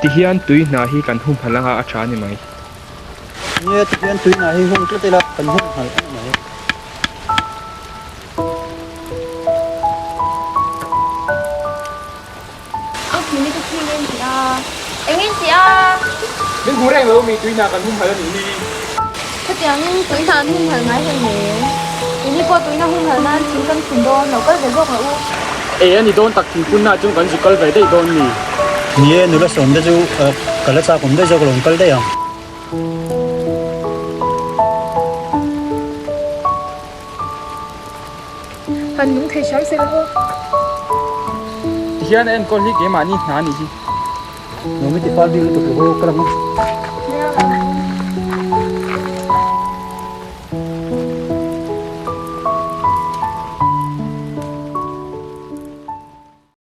Tihian tui hna hi kan humhalh anga a tha a ni mai. Nia, tihian tui hna hi hung tlat ila kan humhalh a ni mai. Ang thing hi ka khi nge ni a? Eng nge ni a? Min hmu reng lo mi tui hna kan humhalh a nih hi. Chutiangin tui hna an humhalh ngai hlei nen. Keini pawh tuina humhalh nan thing kan phun dawn lo kal ve zawk loh u. Ei a ni dawn tak thing phunna ah chuan kan zu kal ve daih dawn mi? Ni e, nula sawm te chu ka la chak awm daih zawk lo an kal daih ang. Han nung thei hram se la aw. Tihian a enkawl hi keimahni hna a nih hi. Nuam i ti fal bik lutuk lo aw ka lang a.